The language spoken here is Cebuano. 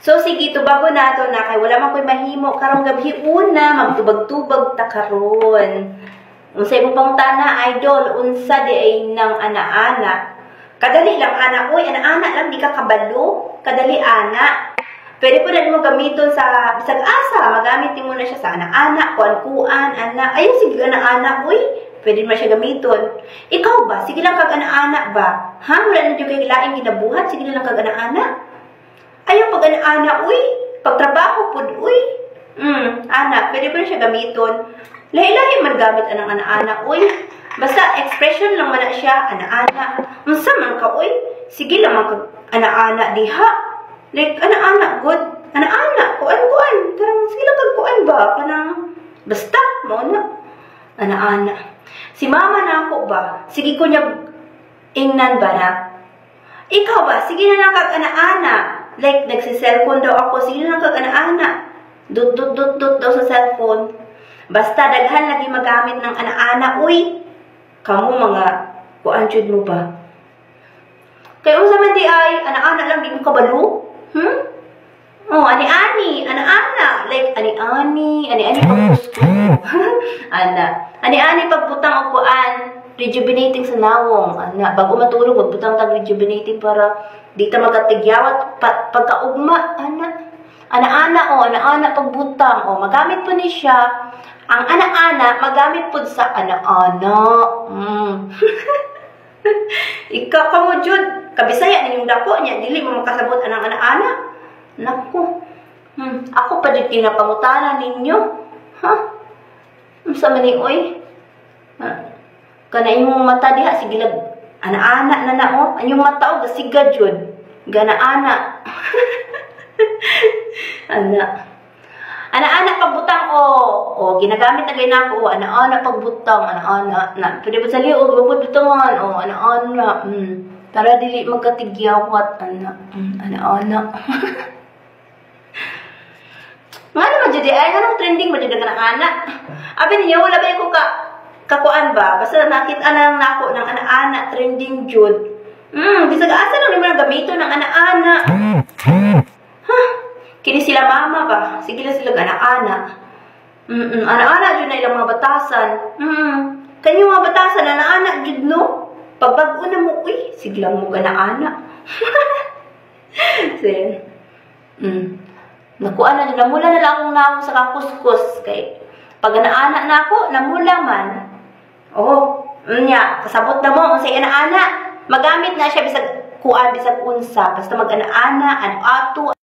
So sige, tubago nato na kay wala man ko'y mahimo karong gabi una, magtubag-tubag ta karon. Unsa imong pangutana, idol? Unsa di ay nang ana-ana? Kadali lang ana, oy, ana-ana lang, di ka kabalo. Kadali ana. Pwede po na mo gamiton sa bisag asa, magamit mo na siya sa ana-ana, kuan-kuan, ana. Ayaw sige ana-ana, uy. Pwede mo siya gamiton. Ikaw ba? Sige lang kag ana-ana ba? Ha? Wala na jud kay laing ginabuhat, sige lang kag ana-ana. Ayaw pag ana-ana, uy. Pagtrabaho pud, uy. Ana, pwede po na siya gamiton. Lahi-lahi man gamit anang ana-ana, uy. Basta expression lang man na siya, ana-ana. Unsa man ka, uy? Sige lang man kag ana-ana diha. Like, ana-ana, good. Ana-ana, kuan-kuan. Karang sige lang kag kuan ba? Kanang, basta, mao na. Ana-ana. Si mama na ako ba? Sige ko niya ingnan ba na? Ikaw ba? Sige na lang kag ana-ana. Like, nagsi-cellphone daw ako. Sige na lang kag ana-ana. Dut, dut, dut, dut daw sa cellphone. Basta, daghan lagi magamit ng ana-ana. Uy, kamo mga kuan jud mo ba? Kaya unsa man di ay, ana-ana lang, di mo kabalo? Hmm? Oh, ani-ani, ana-ana. Like, ani-ani, ani-ani pagkusko. Ana. Ani-ani pagbutang og kuan, rejuvenating sa nawong. Ana, bago matulog, magbutang tag rejuvenating para di ta magkatigyawat pagkaugma. Ana. Ana-ana, oh, ana-ana pagbutang. Oh, magamit po ni siya. Ang ana-ana, magamit po sa ana-ana. Ikaw ka mo, jud. Kabisaya ninyong dako niya. Dili mo makasabot anang ana-ana. Naku. Ako pa jud kinapangutana ninyo. Ha? Unsa man ni oy? Kana imong mata diha sige lag ana-ana na na oh. Ang imong mata og gasiga jud. Gana-ana. Ana. Ana-ana pagbutang o. O ginagamit na gay nako o ana-ana pagbutang, ana-ana na. Pwede ba sa liog bukod butangan o ana-ana. Para dili magkatigyawat ana. Ana-ana. Nga naman jud ay anong trending ba jud ang ana-ana? Abi niyo wala ba ko ka kakuan ba? Basta nakita na lang nako ng ana-ana trending jud. Bisag asa lang nimo gamiton ng ana-ana. Ha? Kini sila mama ba? Sige lang sila ana-ana. Ana-ana jud na ilang mga batasan. Kanyo mga batasan ana-ana jud no. Pagbag-o na mo, uy, sige lang mo ana-ana. So, yun. Nakuha na, namula na lang akong nawong sa kakuskus. Kay, pag ana-ana na ako, namula man. Oh, nya, kasabot na mo, unsay ana-ana. Magamit na siya bisag kuan, bisag unsa. Basta mag-ana-ana, ano ato,